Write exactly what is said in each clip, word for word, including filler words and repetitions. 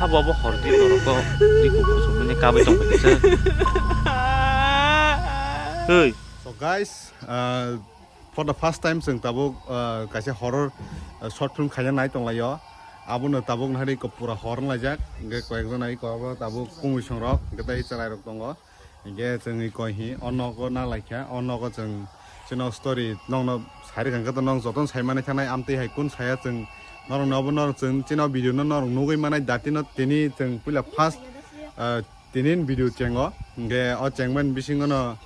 Abo abo hor di borok ko di kuphur sumani kabai tong kisa. Hey. So guys, uh, for the first time chwng tabuk, uh, kaisa horror, uh, short film khaina nai tonglaio. Abono tabuk nahari ko pura hor wnglaijak. Hingke koyekjon ai ko abo tabuk kumui songrok, hingke tei chwrairok tongo. Hingke chwng iko hi o nogo na laikha, o nogo chwng chino story nongno sai rwkha hwnkhe to nong jotono sai manai thanai amtwi hai kun saya chwng norokno obo norok chwng chino video no norok nugui manai datino tini chwng puila first, ah, tini video chengo hingke o chengmani bisingo no,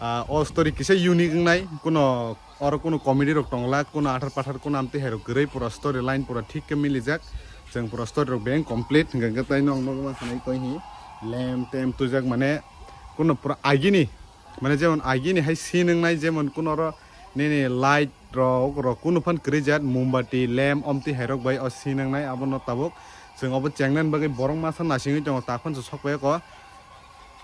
ah, o story kisa unique wngnai kuno oro kuno comedy rok tongla kuno athar pathar kuno amtwi hai rok kwrwi pura story line pura thik khe milijak chwng pura story rok beng complete hingke hwnkhe tei nong nugui mankhana iko hi lem tem twijak mane. Kuno pura agini, mane jemon agini hai scene wngnai, jemon kuno oro nini light rok, rok kuno phan kwrwi jat, mombati, lamp, omtwi hai rok bai o scene wngnai, abono tabuk chwng obo chengnani bagwi borok masa nasingwi tongo, ta phano se sok pai o.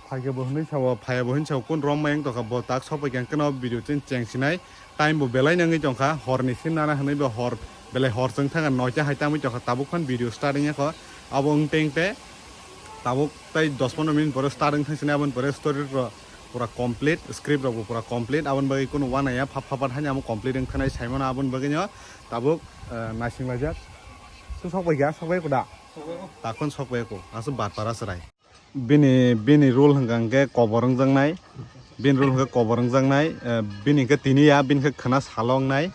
Phaikhe bo hwnwi sao, phaiya bo hwnwi sao, kun rom mayung tongkha, bo tak sok pai khe, hwnkhe no video chwng cheng sinai. Time bo belai nangwi tongkha, horni sin nana hwnwi bo hor, belai hor chwng thangkha, noita hai tangwi tongkha, tabuk phan video start wngya kho. Abo wng teng te tabuk tai dos pondro minute pore start wng thang sini, aboni pore story rok pura complete, script rok bo pura complete, aboni bagwi kunu uanaiya, phap phapat haino amo complete wng thanai saimano, aboni bagwi no tabuk, eh, naising laijak. Chwng sok bai kha, sok bai kho da? Takhon sok bai kho, aswk bar para chwrai. Bini, bini role hwnkha hwnkhe kobor wngjaknai, bini role hwnkhe kobor wngjaknai, eh, bini hwnkhe tini ya, bini hwnkhe khwna salo wngnai.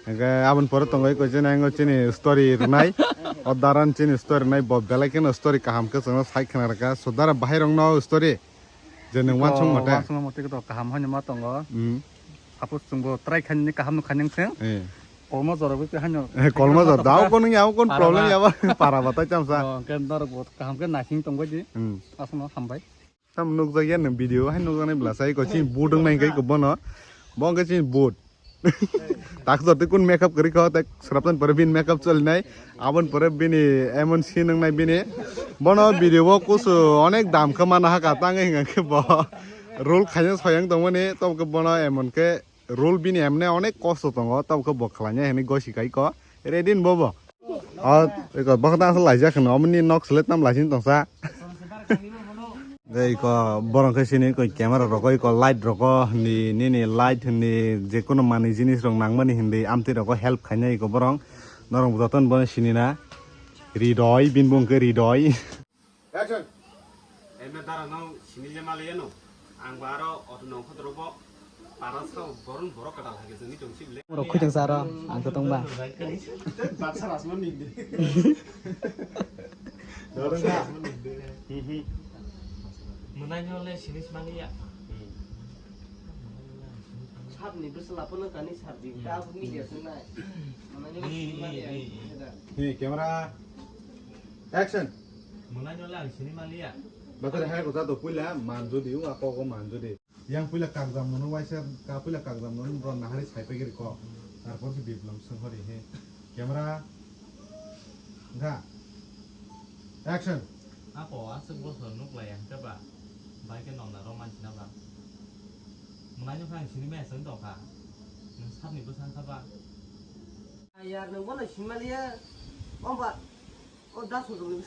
Hwnkhe aboni pore tongo eko chini, ang chini story rwnai, o daran chini story rwnai, bo belai kheno story kaham khe chwngno sai khwna rwkha, so dara bahai rokno story je nwng wansukmate. Wansukmate to kaham haino ma tongo. Hmm. Suppose chwngbo try khainani kaham no khainang thung. Eh. Kolma jora bo haino. Eh, kolma jora. Dao kono ya, kon problem ya ba? Para batai chamsa. Oh, hwnkhe norok bo kaham khe naising tongbai di. Hmm. Aswkno hambai. Tam nukjakya nwng video hai nukjaknai bwlasai ko chini boot wng nai khe ko bono. Bo hwnkhe chini boot. Tak jor twi kun makeup kwrwi kho, tak swrapjani pore bini makeup cholinai. Aboni pore bini emon scene wngnai bini. Bono video o kusu onek dam khe mana ha ka tangwi hwnkhe bo role khaina soyang tongmani, tobokhe bono emon khe role bini emne onek kosto tongo, tobokhe bo khlainai hinwi gosi kai ko. Ready ni bobo? O, eko, bokhe tang laijak hwno, omoni nok sele tam laising tongsa. Tei eko, borok khe sini eko camera rok, eko light rok, hindi, nini light hindi, je kono manwi jinis rok nangmani hindi, amtwi rok help khainai eko borok. Norok jotono bono sini na. Ridoi, bini bung khe Ridoi. Action. Eme dara no sini je mali eno. Ang ba aro auto nong khodro bo para sao boron borok kadal hage joni tong sibile. Borok khoi tong saro, ang to tong ba. Baksa rasman ni de. Dorong rasman ni de. Hmm, hmm. Munai no le sini smani ya. Hmm. Sab ni bwsla pono kani sab di. Hmm. Ta ni dia sunai. Munai no sini mali ya. Ni, ni, ni. Ni camera. Action. Munai no lang sini maliya. Bakar hai ko jato puila manjo di, wa ko ko manjo di. Yang puila kagjam nono waisa ka puila kagjam nono ron nahari sai pegiri ko. Tarpor si biplom song hori he. Camera. Ga. Action. Apo asuk bosor nuk lai ang ba. Bai ke nong na roman sina ba. Munai no khang sini me song to ka. Nang sab ni bwsang ka ba. Yar nang bono sini maliya. Om ba. O das mo.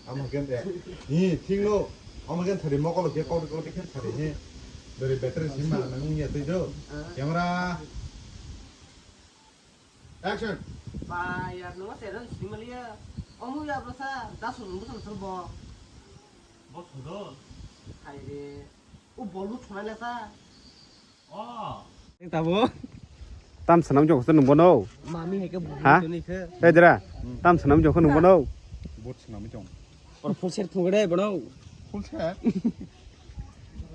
Amo ken de. Ni thing no. Amo ken thari mokolo ke kok kok ken thari he. Dari battery sim mana nang ya tu jo. Camera. Action. Ba yar no se ran sim liya. Omu ya bro sa das mo bro sa bo. Bo sudo. Hai re. O bolu thona le sa. Oh. Tabo. Tam sanam jong khosong nung bono. Mami hai ke bu. Ha? Tuni khe. Eh, dira. Tam sanam jong khosong nung bono. Bot sanam jong. Or full set thung de bono. Full set.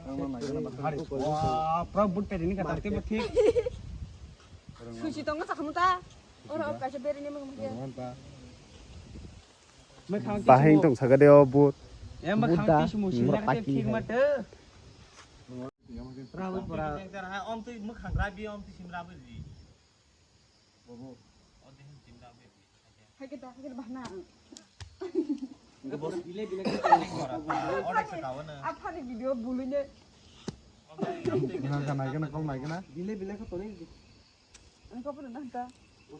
Ang ma nai na ba. Wah, pura boot pe ni kata te thik. Sushi tong sa khamu ta. Or kaisa beri ni mang. Ang ta. Bahing tong saka de o but. Em ba khang kis musi na te thik ma te. Rawi pura. Om tui mukhang rabi om tui sim rabi di. Bobo. O de sim rabi. Hai ke ta, hai ke bahna. Bile bile ke. Ora sa kawana. Athani video bulune. Nang ka nai kana kau nai kana. Bile bile ke toni. Ang ko pun dah ta. Eh,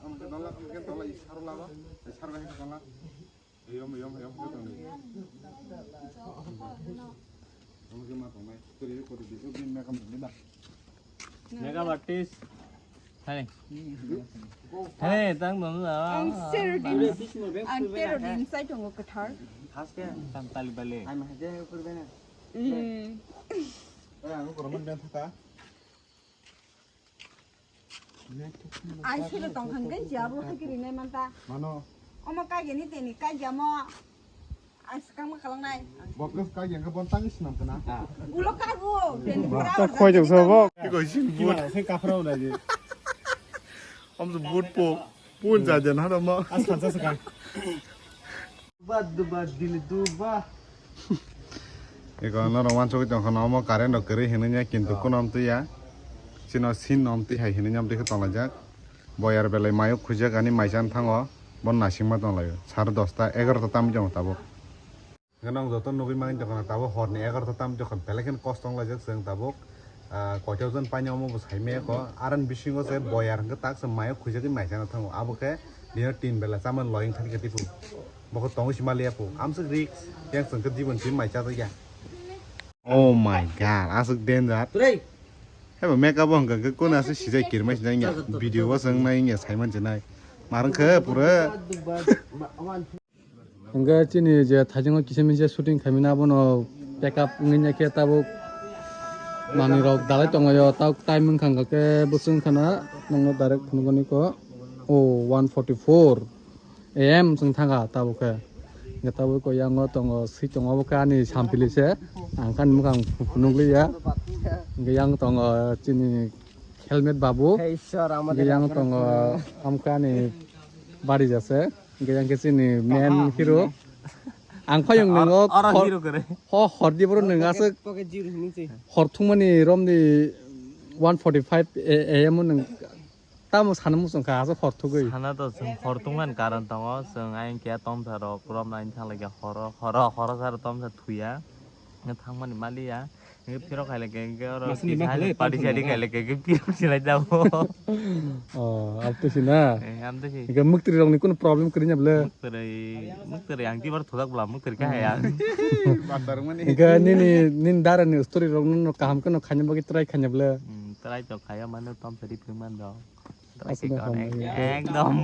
ang ke dala, ang ke dala isar laba. Isar bahing dala. Yom, yom, yom, yom, yom. Yom, yom, yom, yom. Makeup artist. Hai. Hai, tang dong la. Ang Serodin. Ang Serodin sai tongo kwthar. Tang tali bale. Hmm. Ai sero tong khan gen jia bo hakiri nai manta. Mano. Omo kage ni teni kage mo. Ai skang ma kalang nai. Bokos kage yang kebon tangis nam kena. Ulo kago teni pura. Tak khoi jong so bo. Iko isin bun. Sai kapra udah je. Om so but po. Pun ja jan hada ma. As khan sa skang. Duba, duba, dil duba. Eko norok wansugwi tongkha no omo current rok kwrwi hinwi ya kintu kuno omtwi ya. Chino sin no omtwi hai hinwi ya omtwi khe tonglaijak. Boyar belai mayuk khujak ani maisa wng thango. Bon nasingma tonglaio. Sare dosta egarota tamwi tongo tabuk. Hwnkhe nwng joto nugwi mangwi tongkha tabuk horni egarota tamwi tongkha belai kheno kosto wnglaijak chwng tabuk. Ah, koito jon paina omo bo saimaya kho. Aroni bisingo se boyar hwnkhe tak se mayo khujagwi maisa no thango. Abo khe dino tin bela chamani loyang thani khe tiphu. Bokhe tongwi sima liya phu. Amswk risk. Yang chwng khe jibon simi mai chajakya. Oh my God, aswk danger. Hebo makeup o hwnkha khe kunu aswk sijai kirmai sinai ya. Video o chwng nai ya saiman sinai. Marwng khe pura. Hingke chini je thaichongo kisa misa shooting khaimani abono pack up wngya khe tabuk manwi rok dalai tonglaio, tabuk time wngkha hingkha khe bwswk wngkha na nokno direct phunukgwni kho. O one forty four A M chwng thangkha tabuk khe. Hingke tabuk khe yango tongo, swi tongo obo khe ani sampili se, ang khe ani mwkhang phunukliya. Hingke yang tongo chini helmet babu. Hingke yang tongo amkha ani bari jase. Hingke yang khe chini main hero. Ang phayung nwngo oro hor-, hero kore. Ho hordi boro nwng aswk. Pocket zero hini se. Hor thwngmani romni one forty five A M o nwng tamo sana muchung kha aswk hor thugwi. Sana to chwng hor thwngmani karon tongo, chwng ayang khe tomsa rok romna ani thanglaikha horo, horo, horo saro tomsa thuya. Thangmani maliya. Hingke phirok khailai khe, hingke oro party sadi khailai khe, hingke phirok silai jabo. Oh, abto si na? Eh, abto si. Hingke muktri rokni kunu problem kwrwi nya bwle? Muktri, muktri ang tibar thojak bwla muktri kha ya. Hingke nini, nini dara ni story rok no kaham khe no khaina bagwi try khaina bwle? Hmm, try to khaya mano tom sadi phirman do. Try khe ekdom.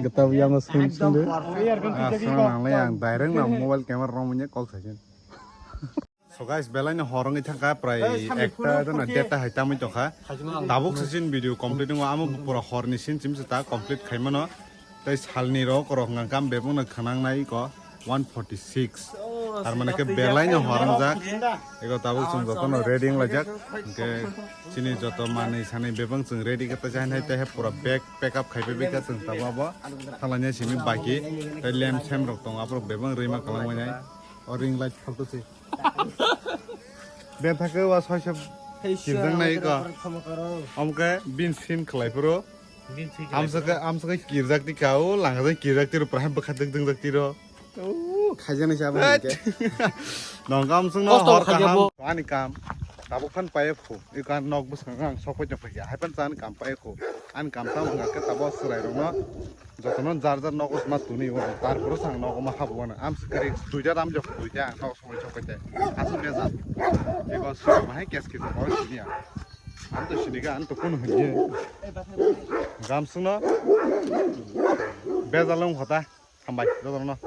Gata yang sung sung de. Aswk nanglai ang direct na mobile camera rok munya kok sajen. So guys, belai no hor wngwi thangkha, prai ekta dana deta hai tamwi tongkha. Tabuk se chini video complete wngo, amo pura hor ni sin chim se ta complete khai mano. Tei salni rok rok hwnkha khe bebak no khwnang nai ko one forty six. Tar mane khe belai no hor wngjak. Ego tabuk chwng joto no ready wng laijak. Hwnkhe chini joto manwi sanwi bebak chwng ready khe ta jainai tei pura bag pack up khai bai kha chwng tabuk abo. Thalanya simi baki tei lem sem rok tongo, aborok bebak rwima kwlangmani. O ring light phalto se. Bethake wa soisa kirjak nai ko. Omke bin sin khlai phuru. Amsake, amsake kirjak ti ka o, langajak kirjak ti ro, prahe bwkha dwk dwngjak ti ro. Khaijani se abo hwnke. Nong kam sung no hor kaham. Ani kam. Tabuk phan paye phu. I kan nok bwskango ang sok pai tong phaikha. Hai phan ani kam paye phu. Ani kam tamo hwnka khe tabuk chwrai rokno. Jotono jar jar nogo sma tuni o, tar pore sang nogo ma habu ano. Am sikari duita ram jok duita ang nogo songwi sok kete. Asuk ne jar. Ego suk ma hai kes kete ko sini ya. Am to sini ga, am to kono hini. Gam sungno. Bezalong hota. Hambai jotono.